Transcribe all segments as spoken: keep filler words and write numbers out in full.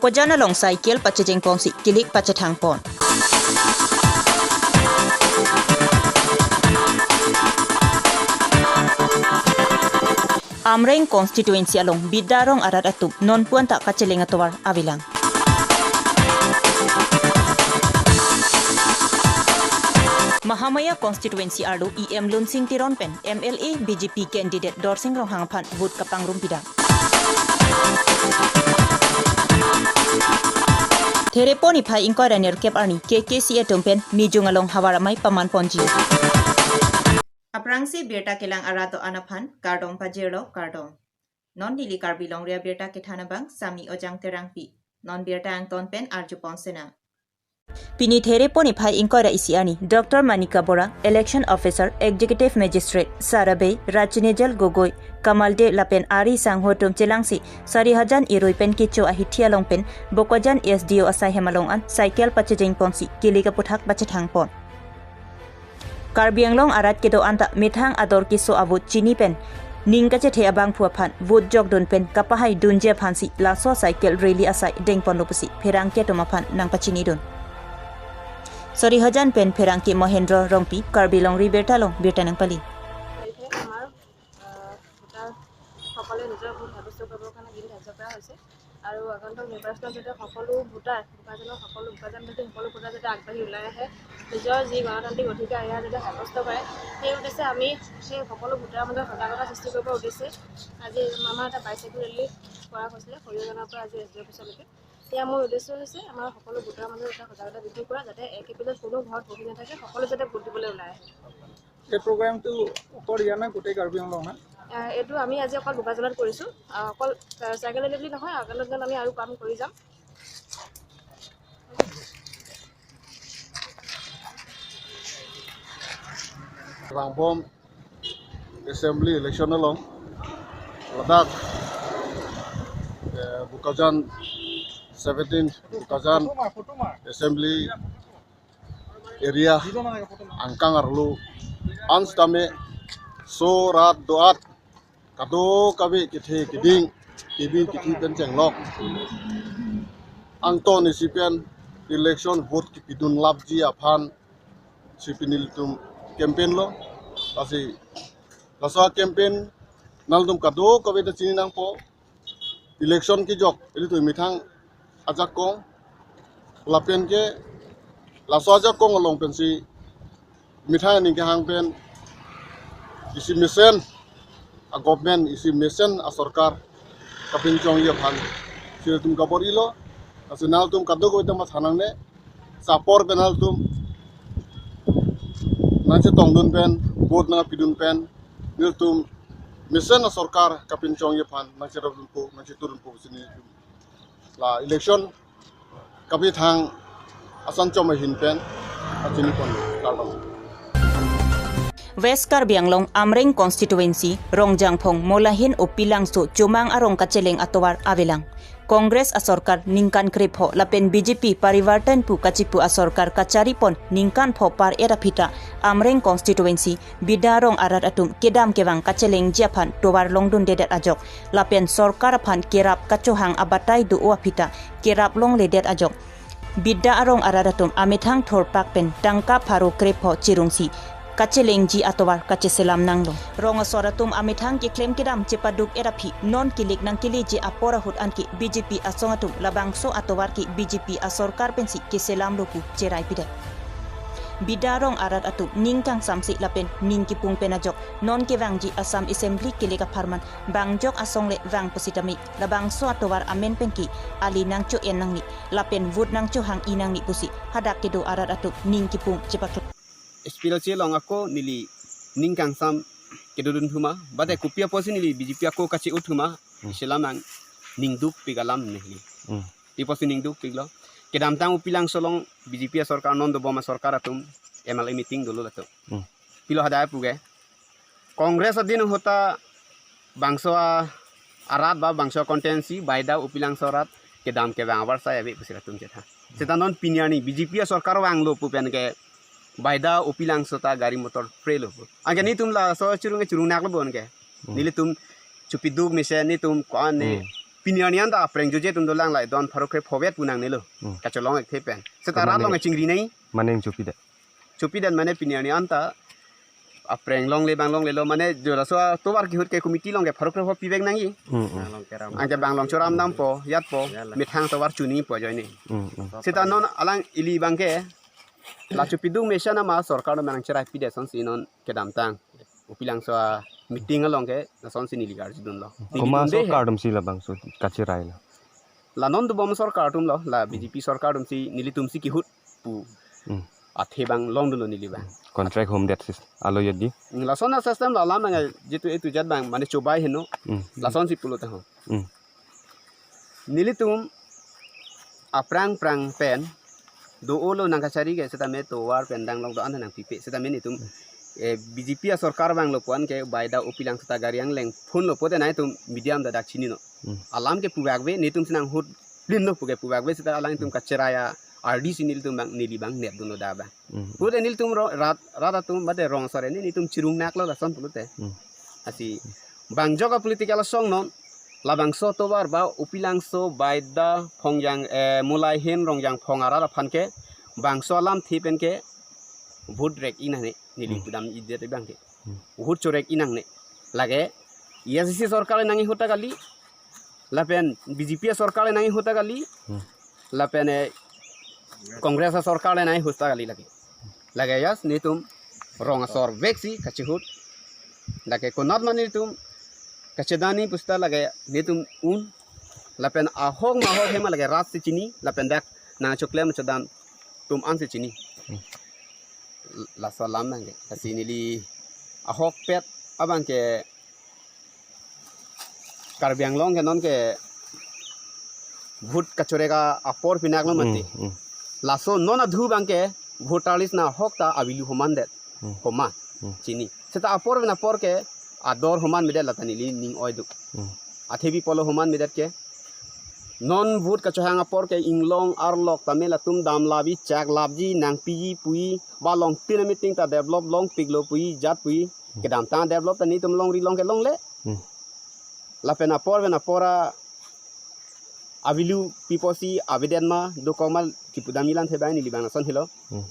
Bokajan along cycle pachejeng ponsi kilik pachethang pon. Amreng constituency along Bidya Rong arat atum nonpu anta kacheleng atovar avelang. Mahamaya constituency arlo E M Lunsing Teron pen M L A B J P candidate Dorsing Ronghang aphan vote kapangrum pidam. Therepo niphai ingkoi ra nerkep arni K K C A atum pen Mijung along havar amei paman ponji. Aphrangsi birta kelang arat do-an aphan kardom pajirlo, kardom. Non neli Karbi Longri Abirta kethan abang Sami Ojang Terangpi. Non birta angton pen arju pon senang. Pini Therepo niphai ingkoi ra isi arni Doctor Manika Bora, Election Officer, Executive Magistrate, Sarabei, Rajnejal Gogoi, Kamal De lapen ari sangho atum chelangsi Sarihajan Irui pen kecho ahithi along pen Bokajan S D O asai hem along an cycle pachejeng ponsi kilik aputhak pachethang pon. Karbi Anglong arat kedo-an ta methang ador keso avote chini pen ning kachethe abangphu aphan vote jokdun pen kapahai dunji aphansi laso cycle rally asai dengponlo pusi pherangke atum aphan nangpachinidun. Sarihajan pen pherangke Mohendro Rongpi, Karbi Longri Abirta along birta nangpali. সেয়েহে আমাৰ, আহ, ভোটাৰসকলে নিজৰ ভোট সাব্যস্ত কৰিবৰ কাৰণে দিন ধাৰ্য কৰা হৈছে। আৰু আগন্তুক নিৰ্বাচনত যাতে সকলো ভোটাৰ, বোকাজানৰ সকলো, বোকাজানবাসী সকলো ভোটাৰ যাতে আগবাঢ়ি ওলাই আহে, নিজৰ যি গণতান্ত্ৰিক অধিকাৰ, এয়া যাতে সাব্যস্ত কৰে, সেই উদ্দেশ্যে আমি সেই সকলো ভোটাৰৰ মাজত সজাগতা সৃষ্টি কৰিবৰ উদ্দেশ্যে আজি আমাৰ এটা বাইচাইকেল ৰেলী কৰা হৈছিলে সৰিয়হগানৰ পৰা আজি এছ ডি অফিচলৈকে। ইয়াৰ মূল উদ্দেশ্য হৈছে আমাৰ সকলো ভোটাৰৰ মাজত এটা সজাগতা বৃদ্ধি কৰা, যাতে এক এপ্ৰিলত কোনো ঘৰত বহি নাথাকে, সকলো যাতে ভোট দিবলৈ ওলাই আহে। এই প্ৰগ্ৰামটো অকল ইয়াত নে গোটেই কাৰ্বি আংলং নে? আহ, এইটো আমি আজি অকল বোকাজানত কৰিছোঁ। আহ, অকল, আহ, চাইকেল ৰেলী বুলি নহয়, আগলৈ দিনত আমি আৰু কাম কৰি যাম। Rangbom Assembly election along ladak, eh, Bokajan seventeen, Bokajan Assembly area angkang arlo an sitame so rat do-at kadokave kethe keding, kebi kethe pen chenglok angton isi pen election vote kepidun lapji aphan si pini ilitum campaign lo. Lasi laso campaign nanglitum kadokave ta chini nangpo. Election kejok ilitum methang ajakong lapen ke laso ajakong along pensi methang aning kehang pen isi mesen a-government, isi mesen asorkar kapinchongji aphan si ilitum kabor-ilo. Lasi nanglitum kadokave ta matha nangne, sapor pen nanglitum nangchetongdun pen, vote nangpidun pen, nelitum mesen asorkar kapinchongji aphan nangcherapdunpo, nangchetudunpo pusi nelitum la election kapethang asan chom ahin pen pachini pon, kardom. West Karbi Anglong Amreng constituency Rongjangphong Molahin Upilangso Chomang arong kacheleng atovar avelang. Congress asorkar ningkan krepho lapen B J P Parivartan pu kachipu asorkar kachari pon ningkan pho par-et aphi ta Amreng constituency Bidya Rong arat atum kedam kevang kachelengji aphan tovar longdundedet ajok lapen sorkar aphan kerap kachohang abatai do-o aphi ta kerap longledet ajok Bidya Rong arat atum amethang thorpak pen tangka pharo krepho chirungsi kachelengji atovar kacheselam nanglo. Rong asor atum amethang keklem kedam chepaduk-et aphi non kilik nangkeleji apor ahut anke B J P asong atum labangso atovar ke B J P asorkar pensi keselamlo pu cherai pidet. Bidya Rong arat atum ning kangsamse lapen ning kipung pen ajok non kevangji Assam Assembly kelek apharman bangjok asong le vang pusitame labangso atovar amen pen ke ali nangcho-en nangne lapen vote nangchohang-i nangne pusi hadak kedo arat atum ning kipung chepaklo. S P L C along ako neli ning kangsam kedodun thuma, bade kopi apotsi neli B J P ako kache-o thuma, Hmm. selam nang ning dukpik alam neli. Hmm. Pi apotsi ning dukpiklo. Kedamtang Upilangso along B J P asorkar non dobom asorkar atum M L A meeting dolo latum. Hmm. Pilo hadak puke. Congress adin ahut ta bangso a-, arat ba bangso constituency Baida Upilangso arat kedam kevang avarsai ave pusi latum chethan. Seta non pini arni B J P asorkar vanglo pu pen ke Baida Upilangso ta gari motor free lo pu. Anke nelitum laso chirung chirung naklo bon ke. Hmm. Nelitum chupiduk mesen nelitum ko-an ne Hmm. pini arni anta apreng joje atum dolang, la don pharo kre phovet pu nangnelo. Hmm. Kacholong ekthe pen. Seta rat along kachingri nai. Mane chopidet. Chopidet mane pini arni anta apreng longle bang longlelo mane jo laso atovar kehut ke committee along ke pharo kre pho pivek nangji. Hmm, hmm. Anke bang long choram dampo, yatpo, methang tovar chuningpo ajoine. Hmm, hmm. Seta non alang ili abang ke la chopidun mesen ama sorkar atum nangcherai pidet asonsi non kedamtang Upilangso a meeting along ke lasonsi neli karjudunlo. Komat sorkar atumsi labangso kacherailo? La non dobom sorkar atumlo, la B J P sorkar atumsi nelitumsi kehut pu. Hmm. Athe bang longdunlo neli abang. Contract home debt sis alo yadi. Hmm, lason a system la alam nang jitu itu jat bang mane chobai heno. Hmm. Lasonsi pulo taho. Hmm. Nelitum aphrang phrang pen do-olo nangkachari ke setame tovar pen dang lok do-an nangpipe setame nelitum, eh, B J P asorkar vanglo pu-an ke baida Upilangso ta gari angleng phonlo pote nangtum media atum ta dak chinino. Hmm. Alam ke puvek ave nelitumsi nanghut plinlo pu ke puvek ave seta alangtum kacherai a R D C nelitum bang neli bang nepdunlo da bang. Hmm. Pote nelitum ro-, rat, rat atum mate rong asor ne nelitum chirung naklo lason pulote. Hmm. Lasi bang jok a political asong non labangso tovar ba Upilangso baida Phongjang, eh, Mulai hin Rongjangphong arat aphan ke bangso alamthe pen ke vote rek inangne neli Hmm. kedam idet abang ke. Hmm. Vote chorek inangne. Lake A I C C sorkar nangihut ta kali. Lapen B J P sorkar nangihut ta kali. Hmm. Lapen, eh, Congress sorkar nangihut ta kali lake. Lake yes nelitum rong asor veksi kachihut. Lake konat mane nelitum kachedani pusta lake nelitum un. Lapen ahok ma ahok hema lake rat si chini. Lapen dak nangchoklem chodam atum ansi chini. Hmm. Laso alam abang ke. Lasi neli ahokpet abang ke Karbi Anglong ke non ke vote kachorek a apor pinaklo mati. Hmm, hmm. Laso non adhu abang ke voter list nahok ta avilu homandet. Hmm. Homa. Hmm. Chini. Seta apor pen apor ke ador homanmedet lata neli ning oiduk. Hmm. Athepi pulo homanmedet ke. Non vote kachohang apor ke inglong arlok tame latum dam labi chak lapji nangpiji puji ba longtin a meeting ta develop longpiklo puji jat puji. Hmm. Kedamtang develop ta nelitum longri long ke longle. Hmm. Lapen apor pen apor a avilu piposi avedet ma dokok ma kipudam ilan thebang neli bang lason helo. Hmm.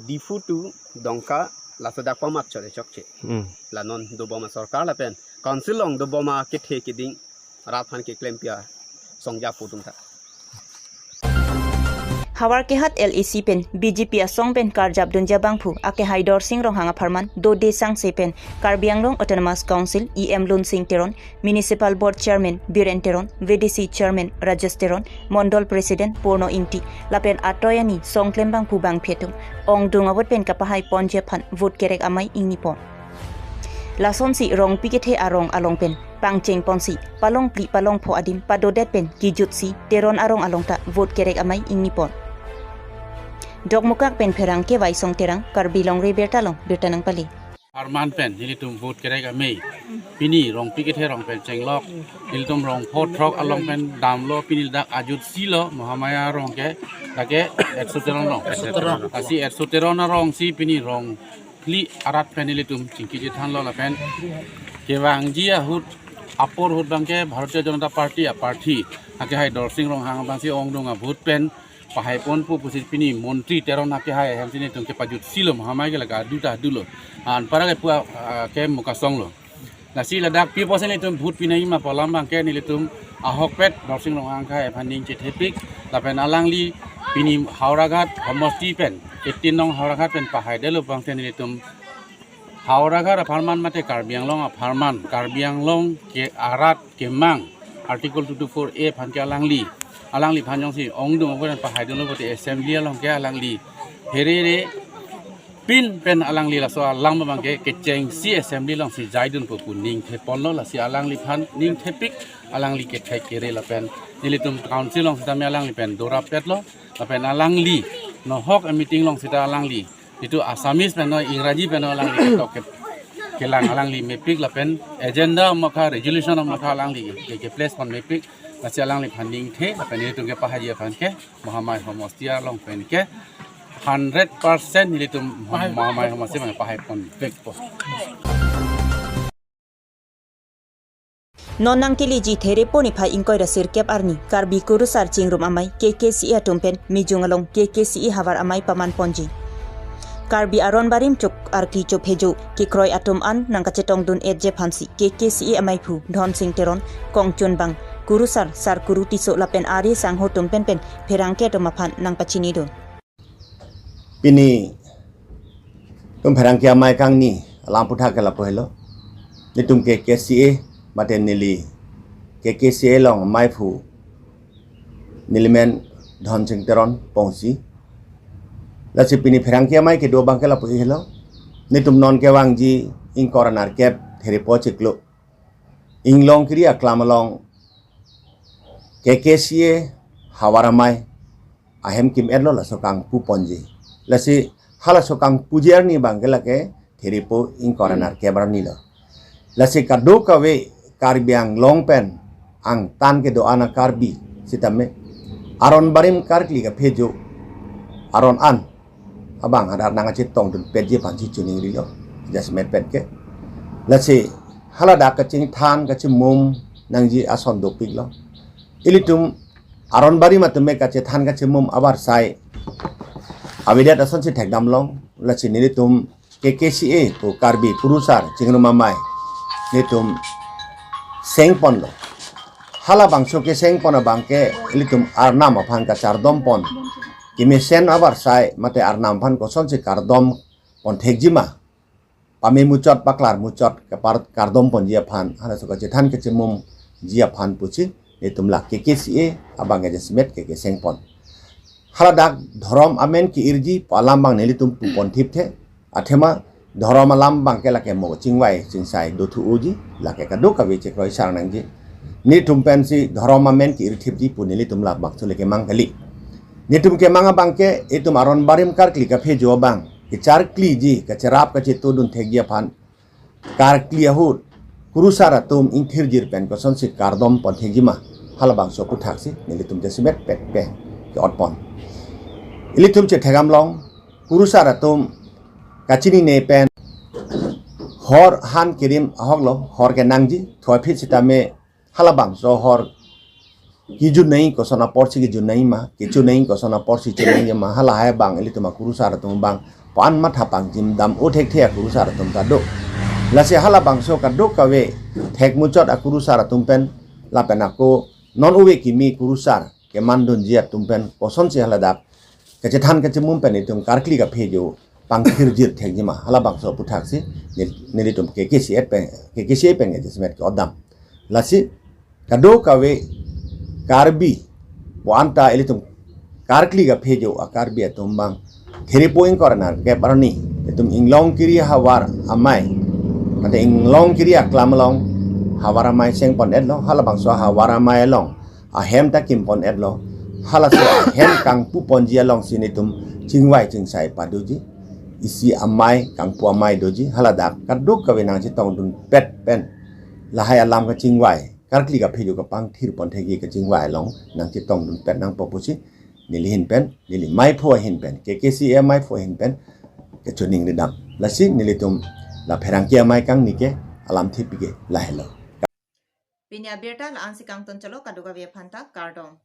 Diphu to Dongka laso dak pamat chore chokche. Hmm. La non dobom asorkar lapen council along dobom akethe keding rat aphan keklempia songja putum ta. Howraghat L A C pen B J P asong pen karjap dunji abangphu akehai Dorsing Ronghang apharman Dode Sangse pen Karbi Anglong Autonomous Council E M Lunsing Teron, Municipal Board Chairman Biren Teron, V D C Chairman Rajesh Teron, Mondol President Purno Ingti, lapen atoyani songklem bangphu bangphi atum ongdung avote pen kapahai ponji aphan vote kerek amei ingnipon. Lasonsi Rongpi kethe arong along pen pangcheng ponsi palongphli palongpho adim padodet pen kijutsi Teron arong along ta vote kerek amei ingnipon. Dokmoka pen Pherangke Waisong Terang, Karbi Longri Abirta along birta nangpale. Apharman pen nelitum vote kerek amei. Pini Rongpi kethe arong pen chenglok nelitum rong pho throk along pen damlo pini dak ajutsilo Mahamaya arong ke lake Etso Teron arong. Etso Teron. Lasi Etso Teron arongsi pini rongphli arat pen nelitum chingki chethanlo lapen kevangji ahut apor ahut abang ke Bharatiya Janata Party a party akehai Dorsing Ronghang abangsi ongdung avote pen pahai ponpo pusi pini Montri Teron akehai ahemsi nelitum kepajutsilo Mahamaya ke lake adu ta adulo. Anparke pu, ah, ke mukasonglo. Lasi ladak pi pusi nelitum vote pinangji ma pu alam abang ke nelitum ahokpet Dorsing Ronghang akehai aphan ning chethepik lapen alangli pini Howraghat homosti pen eighteen nong Howraghat pen pahaidetlo abang ke nelitum Howraghat apharman mate Karbi Anglong apharman, Karbi Anglong ke arat kemang Article two two four A aphan ke alangli, alangliphan jongsi ongdung avote pahaidunlo pote assembly along ke alangli herere pin pen alangli laso alam abang ke kechengsi assembly alongsi jaidunpo pu ning theponlo lasi alangliphan ning thepik alangli kethek kere lapen nelitum council along sitame alangli pen dorap petlo lapen alangli nohok a meeting along sita alangli itu Assamese pen no Ingraji pen no alangli ketok ke kelang alangli mepik lapen agenda mokha resolution mokha alangli ke, ke place pon mepik lasi alangliphan ning the lapen nelitum kepahaiji aphan ke Mahamaya homosti along pen ke hundred percent nelitum Mahamaya homosti abang pahai ponvekpo. Non nangkeleji Therepo niphai ingkoi ra sirkep arni Karbi Kurusar Chingrum Amei K K C A atum pen Mijung along K K C A havar amei paman ponji. Karbi aron barim chuk arki chophejo kekroi atum an nangkachetongdun etji aphansi K K C A ameiphu Dhonsing Teron, kongchunbang Kurusar Sar Kuru Tisso lapen ari sangho atum pen pen pherangke atum aphan nangpachinidun. Pini tum pherangke amei kangni alam aputhak ke lapu helo. Netum K K C A mate neli K K C A along ameiphu nelimen Dhonsing Teron pongsi. Lasi pini pherangke amei kedo abang ke lapu helo. Netum non kevangji ingkoi ra nerkep Therepo chiklo Inglongkiri aklam along K K C A havar amei ahem kim-etlo, laso kangpu ponji. Lasi halaso kangpuji arni abang ke lake Therepo ingkoi ra nerkep arni lo. Lasi kadokave Karbi Anglong pen angtan kedo-an a-Karbi sitame aron barim karkli kaphejo aron an abang hadak nangkachetongdun petji aphansi choningrilo, jasemet pet ke. Lasi haladak kachingthan kachimum nangji ason dopiklo. Ilitum aron barim atum me kachethan kachimum avarsai avedet asonsi thekdamlong. Lasi nelitum K K C A pu Karbi Kurusar Chingrum Amei netum sengponlo. Halabangso kesengpon abang ke ilitum arnam aphan kachardom pon, kemesen avarsai mate arnam aphan kosonsi kardom pon thekjima, pame muchot paklar muchot kepar kardom ponji aphan, halaso kachethan kachimumji aphan pusi netum la K K C A abang ke jasemet ke kesengpon. Haladak dhorom amen ke-irji pu alam abang nelitum pu pon thipthe. Athema dhorom alam abang ke lake mo chingvai chingsai dothu-oji, lake kadokave chekroi sar nangji. Netum pensi dhorom amen ke-ir thipji pu nelitum labangso le kemang kali. Netum kemang abang ke itum aron barim karkli kaphejo abang kecharkliji, kacherap kachetongdun thekji aphan, karkli ahut Kurusar atum ingthirjir pen kosonsi kardom pon thekjima, halabangso aphuthaksi nelitum jasemet pet pen ke-otpon. Ilitum chethekdamlong, Kurusar atum kachinine pen hor han kerim ahoklo, hor kenangji, thua aphi sitame halabangso hor kijunai koson aporsi kijunai ma, kichunai koson aporsi chunai ma, halahai abang ilitum aKurusar atum abang pan matha pangjimdam-o thekthe aKurusar atum ta do. Lasi halabangso kadokave thekmuchot aKurusar atum pen lapen ako non ove kimi Kurusar kemandunji atum pen kosonsi haladak kachethan kachimum pen itum karkli kaphejo pangthirjir thekjima, halabangso aphuthaksi nel-, nelitum K K C A pen, K K C A pen ke jasemet ke-otdam. Lasi kadokave Karbi pu anta ilitum karkli kaphejo a-Karbi atum abang Therepo ingkoi ra nerkep arni itum Inglongkiri havar amei, ante Inglongkiri aklam along havar amei sengpon-etlo, halabangso havar amei along ahem ta kimpon-etlo. Halaso ahem kangpu ponji alongsi netum chingvai chingsai padoji, isi amei kangpu amei doji, haladak kadokave nangchetongdun pet pen lahai alam kachingvai, karkli kaphejo kapangthir pon thekji kachingvai along nangchetongdun pet nangpo pusi neli ahin pen, neli meiphu ahin pen, K K C A meiphu ahin pen kechoningridam. Lasi nelitum la pherangke amei kangni ke alam thipik ke lahelo. Pini abirta la-ansi kangton chalo, kadokave aphanta kardom.